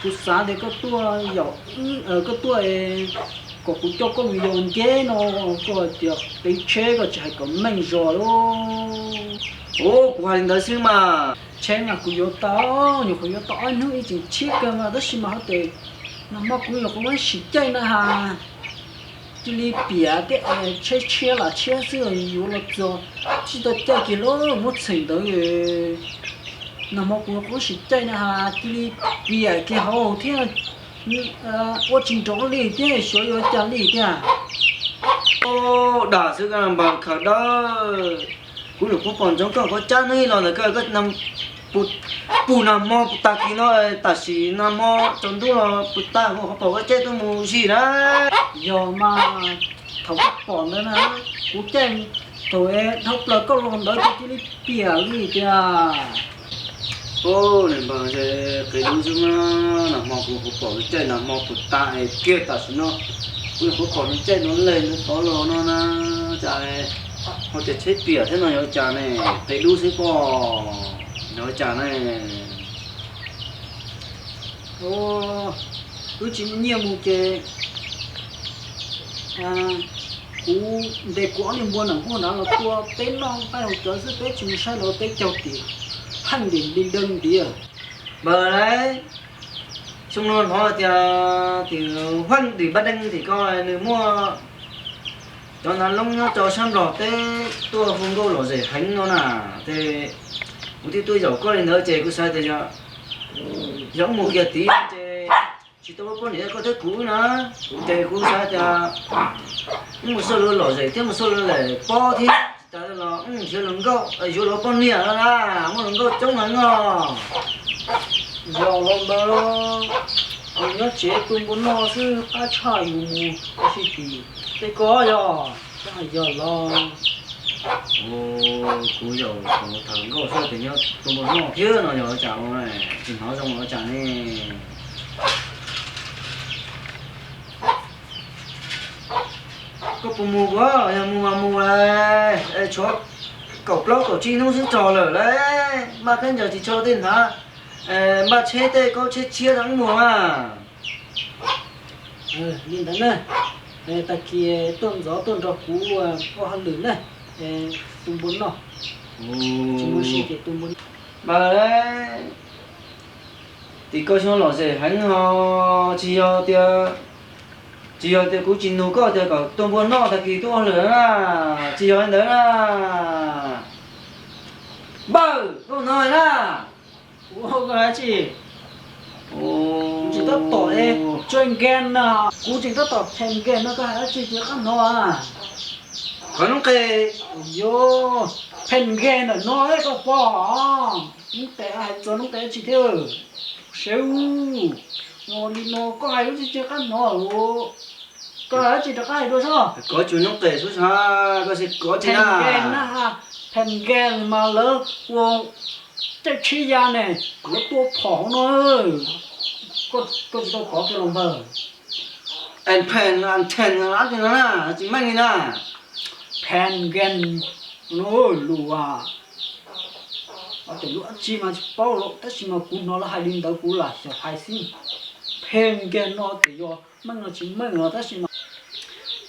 Kuv xav tias koj tuaj, koj tuaj kom kuv coj koj mus yos nceb no, koj tias qiv tsheb koj tsis hais kom meej zos lauj. Ua, kuv hais li ntawd xwb mas. Tsheb mas kuv yuav tau, nyuam qhuav yuav tau ob hnub ib tseem tshiab kawg mas tab sis mas hov tes nag hmo kuv nyuam qhuav muab sim caij na has, cia li piam thiab es tsheb tshiab lam tshiab xwb yuav los txog tsis tau caij kiag lauj, muab txheem ntawd. Nag hmo kuv nyuam qhuav sim caij na has cia li piam kiag hauv thiab, ua tsis nrov li thiab xyov yuav cas li tiag. Ua, dag xwb koj npawg khaws dawb. Kuv nyuam qhuav pom ntsoov koj qhuav cab hnub ib los ntawm koj, koj pus nag hmo pus tag kis no, tam sim nag hmo tsaus ntuj los pus tag kuv nyuam qhuav pom koj caij tuaj mus ua si na. Yog mas, thaum koj pom ntawd na, kuv caij thaum dhau plaws koj los ntawd ces cia li piam li tiag. Ua, niam npawg, qis dub xwb na, nag hmo kuv nyuam qhuav pom nws caij nag hmo pus tag es kiag tam sim no kuv nyuam qhuav pom nws caij no leg ntawd tod los no na. Cas ho tias tsheb piam thiab no yuav cas ne, qis dub xwb pob, yuav cas ne. Wb tsis muaj nyiaj mus ces kuv ntes kuv ob niag npua nram nkuaj nrad los tua peb noj nqaij haus cawv xwb, peb tsis mus saib los peb caug tim Haj Ntim Npi Dees ntiav. Npawg lauj, xyoo no hnov tias tim Haj Ntim Npa Dees tim ko nws muaj cov nav loob nyob rau sab Nplog teb tuaj hu nkauj lom zem heev no na. Ces kuv thiaj tuaj yaum koj li ntawd ces kuv xav tias yog wb mus kiag tid ces tsis tau poj niam koj thiab kuv na. Ces kuv xav tias wb mus xauj luag lom zem thiab mus xauj luag lem pob thiab tsis tas los wb nrhiav luag nkauj yuav luag poj niam no na, muaj luag nkauj coob heev os. Yog los ntawd, kuv nyob tsev tu npua noj xwb qab tshaj yus mus ua si tim tej ko yog, yog los. Kuv yaum thaum nkauj xwb tias nyob tu npua noj thiab no yog ua cas, tsis hnov zoo ua cas ne. Koj puas mus kuv, yog mus mas mus lauj, tshuav kaum plaub kaum tsib hnub xwb txog lawm lauj, npaj khaub ncaws tsis tso tej ntawd, npaj tsheb tej kaub tsheb tshiab rau wb mus mas. Li ntawd na, tag kis tuaj ntxov tuaj nrog kuv ua hauj lwm na, tu npua noj, tsis muaj sia ces tu npua noj. Npawg, tim koj xyov lom zem heev ho, tsis yog tias, tsis yog tias kuv tsis nug koj tias kom tua npua noj tag kis tuaj ua hauj lwm na, tsis yog li ntawd na. Npawg, koj hnov na. Ua koj hais tsi? Kuv tseem tab tom e, tsuas nkees no, kuv tseem tab tom pheem nkees no koj hais dab tsi tsis qab hnov a? Qhov noob qes. Yog, pheem nkees ntawm no koj pom, noob qes hais txog noob qes dab tsi thiab? Seb, ua li no koj hais lub tsis tsis qab hnov, koj hais dab tsi rov qab hais dua sob. Kov tsuas noob qes xwb sab, koj sib kov tsis na. Pheem nkees mas lawv ua caij tsheb ya ne, lawv tua phom hauv no. Koj tsis tau kov kiag los npawg. An pheem, an pheem dab tsi no na, tsis meej li na. Pheem nkees no lus as. Ces lub dab tsi mas tsis paub los tab sis mas kuv hnov lawv hais li ntawd kuv lam xyaum hais xwb. Pheem nkees no ces yog meej los tsis meej los tab sis mas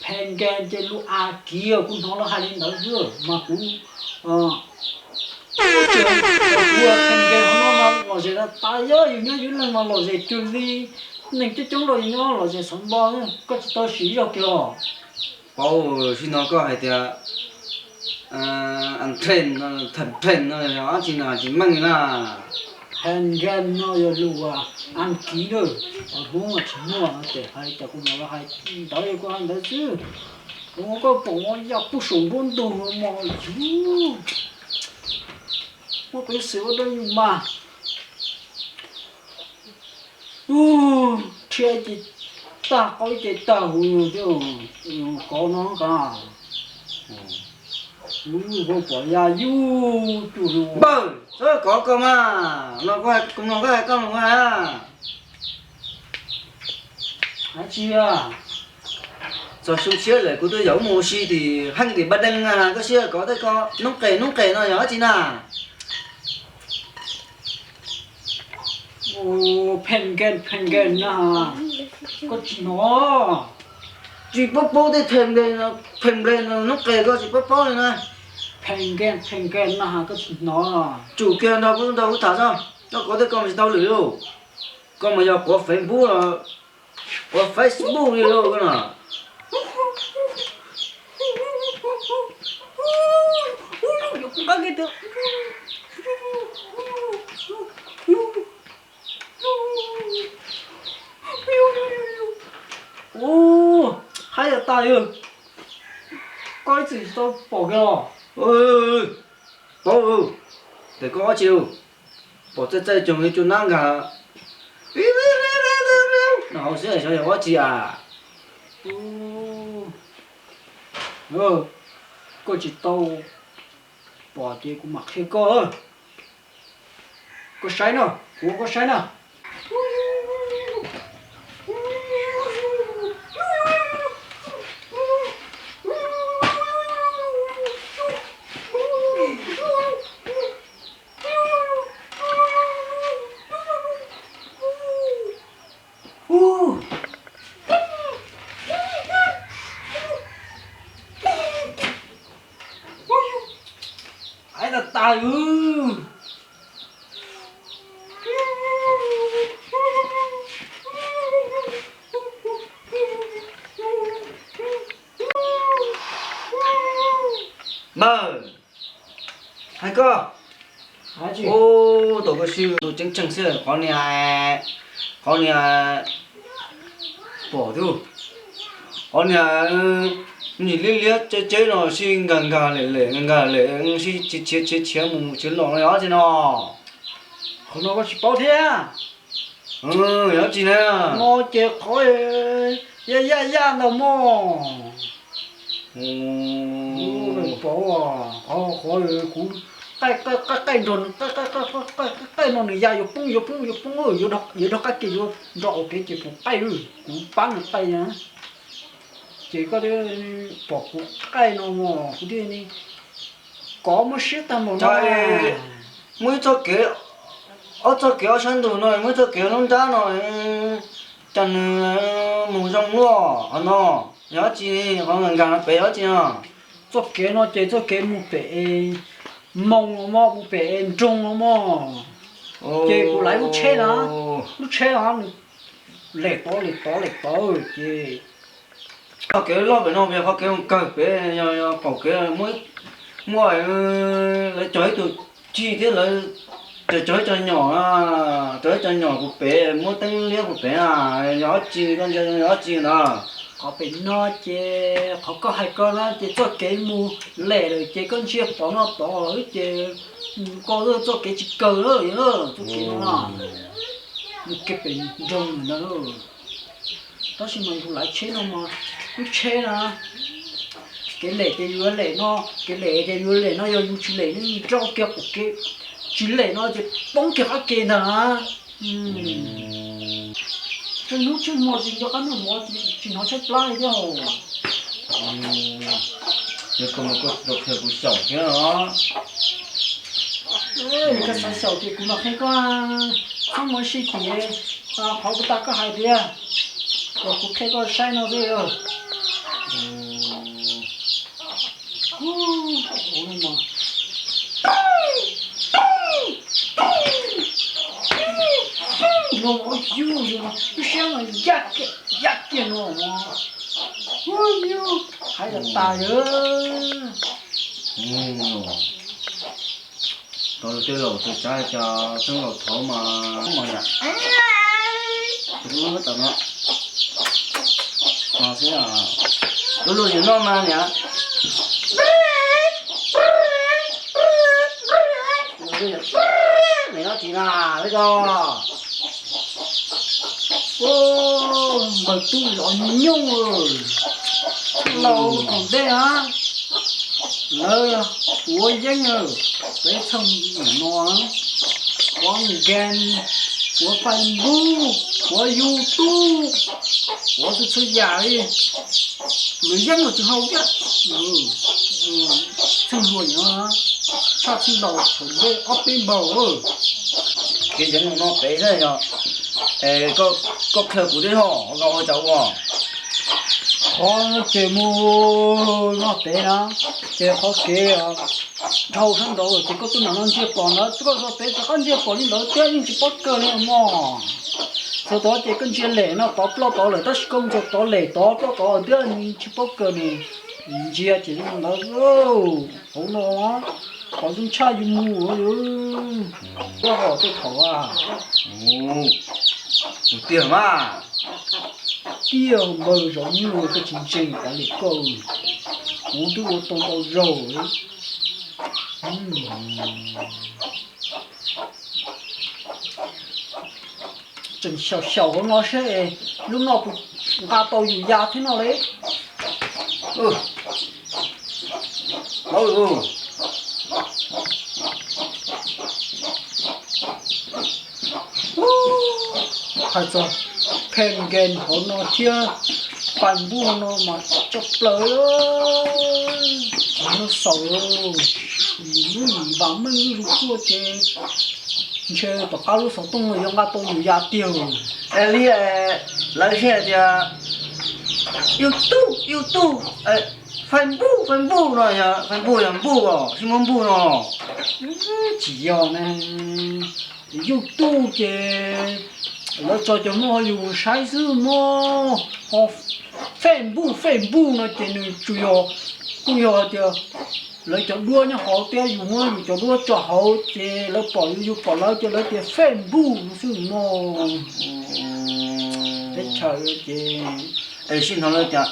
pheem nkees ces lus as kiv, kuv hnov lawv hais li ntawd xwb mas kuv, kuv pheem nkees hauv no mas lom zem tas tas, yog yus nyob yus leeg mas lom zem cuag li neeg coob coob los yus nyob lom zem xeev npo, koj tsis tau siv zog kiag los. Paub, sib no koj hais tias an pheem, tham pheem no yog dab tsi na tsis meej na. Pheem nkees no yog lus as kiv lawm, hnub tsis muaj ces hais cas kuv hnov lawv hais ntawd kuv hais ntawd xwb. Kuv koj pom yog pub saum nruab ntug mos yug, muab qev xwm ua rau yus mas. Rhiab ces tag, qaub ces tag huv thiab, kov no ka. Yus pom ya yus cuag li npawg, kov koj mas, no kuv mloog koj hais, koj mloog koj hais. Dab tsi a? Txog xyoo tshiab lawm kuv twb yaum mus ua si tim Heej tim Npab Deej na, koj siab kov tej ko noob qes noob qes no yog dab tsi na? Ua, pheej nkeeg pheej nkeeg na, koj tsis hnov? Tsis paub paub tej pheej nkeeg, pheej nkeeg no hnub qes koj tsis paub paub li na. Pheej nkeeg pheej nkeeg na koj tsis hnov? Tsum kiag nrog kuv nrog kuv tham tso, koj qhuav tej koj mas tsis tau lwm li. Koj mas yog qhuav Facebook los, qhuav Facebook li lauj koj na. Ua, haib tas tas li, koj ib txwm tsis tau pom kiag los? Paub, tes koj ua dab tsi, pom txaij txaij coog li cua nab nkag no hauv xwb, xyov yog ua dab tsi a. Koj tsis tau pom ces kuv mam qhia koj. Koj saib no, kuv ua koj saib na. Haib tas tas li. Npawg, hais koj, ub, tau koj sib tus ceeb tsheej xwb qhov niag, qhov niag pom tug, qhov niag nim liab liab ceb ceb no sib nkag nkag lem lem nkag nkag lem sib chiav chiav chiav mus mus tsis los no yog dab tsi no? Qhov no koj tsis paub thiab? Yog dab tsi na? No ces qhov yaj yaj yaj ntawd mog. Pom, qhov qhov kuv qaij qaij qaij nrog nws qaij qaij qaij no nws ya yuav poob yuav poob yuav poob, yuav dhau qab ke yuav nrog ua kev ces kuv qaij, kuv pab nws qaij na. Ces koj thiaj pom kuv qaij no mog, kuv thiaj kov muab siab tag npaum no. Muaj ib txoj kev, ob txoj kev ob sab ntug no muaj ib txoj kev lub nrab no, cas nws mus zoo luaj qhov no, yog dab tsi, qhov nkag nkag no pem yog dab tsi no? Txoj kev no ces txoj kev mus pem es moos los mog, mus pem es nroog los mog. Ces kuv laiv lub tsheb na, lub tsheb no nws lem tod lem tod lem tod ces qhov kev loj pem no yog qhov kev kawg pem, yog qaum kev muaj, muaj lawv cog ib tug cig thiab lawv cog ib co nyom, cog ib co nyom puag pem muab teeb liab puag pem na, yog dab tsi koj ntsia yog dab tsi ntawd? Qhov pem no ces qhov koj hais ko na ces txoj kev mus lem lawm ces koj ntsia pom no tod lawm ces mus ko txoj kev tsis kawg lawm, txoj kev no mus kiag pem nroog ntawd. Tab sis mas yus laiv tsheb no mas lub tsheb na, kev lem ces yus yuav lem no, kev lem ces yus yuav lem no, yog yus tsis lem ne rau kiag qaum kev, tsis lem no ces poob kiag qab ke ntag na. Tseem hnub tseem hmo tsis nco qab noj mov tsis hnov tshaib plab li thiab. Yog koj mas koj tsis tau qhia kuv xyaum thiab no. Yog koj xav xyaum ces kuv mam qhia koj, txhob mus sib tim qhov kuv tag koj hais tias, kom kuv qhia koj saib no xwb. No, lub siab mas ya kiag ya kiag no, ua yus hais tas tas lawm. Tau tej laus tus tsav cas txeeb laus thov mas, mas niam, tus lub tam no, no xwb, lub lub yus noj mas niam, niam nyob tsis na, peb ko. Npawg tub zov nyooj, laus tom ntej na, lawv quav yeeb, peb txheej no, quav game, quav Facebook, quav YouTube, quav txhua txhua yam li. Lawv yeeb los tsis hau thiab. Txheej hluas nyob, tshaj txheej laus thaum ntej ob peb npaug. Kev yeev mus no pem xwb yog, koj khaws kuv twb ho nkaus ua cas ua. Qhov ces mus no pem na, ces qhov kev dhau sab nraud lawm ces koj tuaj nram no ntsia pom ntawd, koj txog pem rov qab ntsia pom li ntawd thiab yeej tsis paub kawg li mog. Txog tod ces koj ntsia lem no tod ploj tod lawm tab sis koj mus txog tod lem tod ploj tod thiab tsis paub kawg li. Ntsia ces li ntawd, hauv no qhov zoo tshaj yus mus yus. Koj hom tej thaum a. Tus tiag mas. Tiag npawg, zaum no koj tsis ntseeg kav liam koj, kuv twb ua tau ntau zaug li. Tseem xyaum xyaum hauv no seb lub no puas nqa tau yus ya thiab no li. Hais txog phem nkees hauv no thiab, pais npuj no mas tshaj plaws. Hauv no xaus, yus lub yim vam meej lub zoo tuaj ces ntshe tom qab lub xov tooj no yuav nqa tau yus ya tiag. Es li lawv siab hais tias YouTube, YouTube, Facebook, Facebook no yog Facebook yog npuj os, sib muab npuj no. Tsis yog na, YouTube ces lawv tso cov muaj yus saib xwb mog. Ho Facebook, Facebook no ces nws tsuas yog, kuj yog tias lawv cov duab nyob hauv thiab yus muab yus cov duab tso hauv ces lawv pom yus, yus pom lawv ces lawv tias Facebook xwb mog. Teb chaws ces es sib hnov lawv tias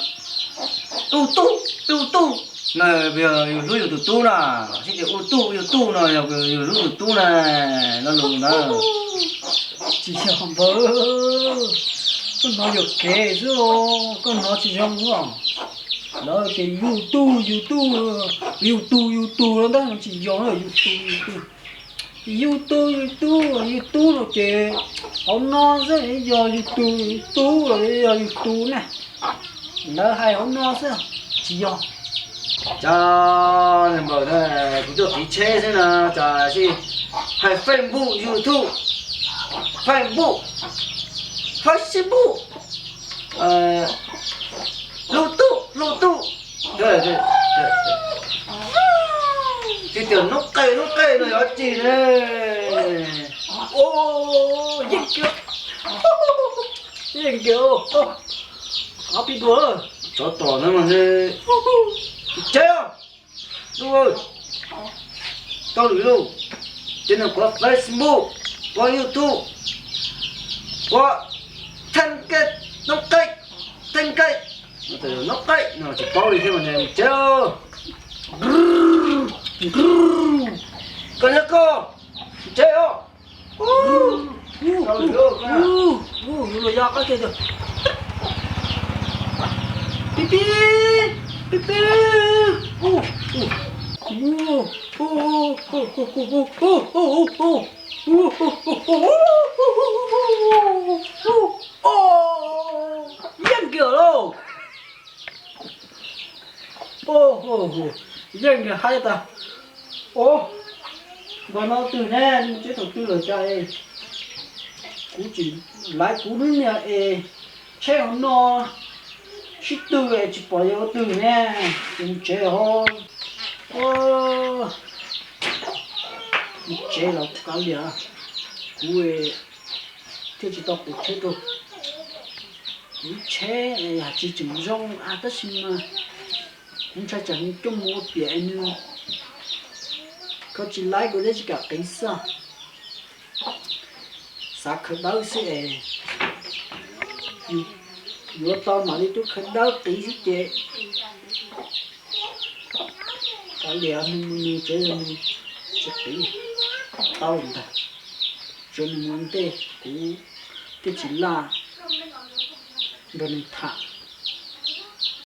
YouTube, YouTube no yog yus hlub yus tus tub na, sib tias YouTube, YouTube no yog yus hlub tus tub na, lo lus ntawd. Tsis yog npawg, koj hnov yuam kev xwb, koj hnov tsis zoo os. Lawv tias YouTube, YouTube, YouTube, YouTube los ntag, tsis yog YouTube, YouTube. YouTube, YouTube, YouTube no ces hauv no xwb yog YouTube, YouTube los yog YouTube na. Lawv hais hauv no xwb, tsis yog. Cov npawg, kuv tuaj qiv tsheb xwb no, cov sib hais Facebook, YouTube, Facebook, Facebook, YouTube, YouTube. Tsis tias noob qes noob qes no yog dab tsi ne? Yeej kiag, yeej kiag, ob peb dua. Tsov tom ntawd mas, tsis tsheb os. Tau lwm lus, ces nws kuav Facebook, kuav YouTube, kuav theej kej, noob qej, theej kej, noob qej no tsis paub li thiab mas tsev. Koj nyob koj, tsev os. Yuav luag ya qab tiag tiag. Pib pib, pib pib. Yeej kiag lauj. Yeej kiag haib tas. Ua, npawg no twg ne, mus tsev thaum twg lawm cas es kuv tsis laiv kuv hnub niag es tsheb hauv no sib tw es tsis pom yog ua twg ne, es mus tsev ho. Mus tsev los kav liam, kuv thiaj tsis tau kuv tsheb rau. Kuv tsheb hais tsis tseem zoo tab sis mas kuv ntshai tsam nws coj mus ua piam es nws kho tsis laib kuv thiaj tsis kam qiv xwb. Xav khaws dawb xwb es yuav tau mam li tub khaws dawb qiv xwb ces kav liam, nws mus nws tsev nws tsis qiv tau ntag. Tsuav nws mus ntej kuv thiaj tsis laj nrog nws tham.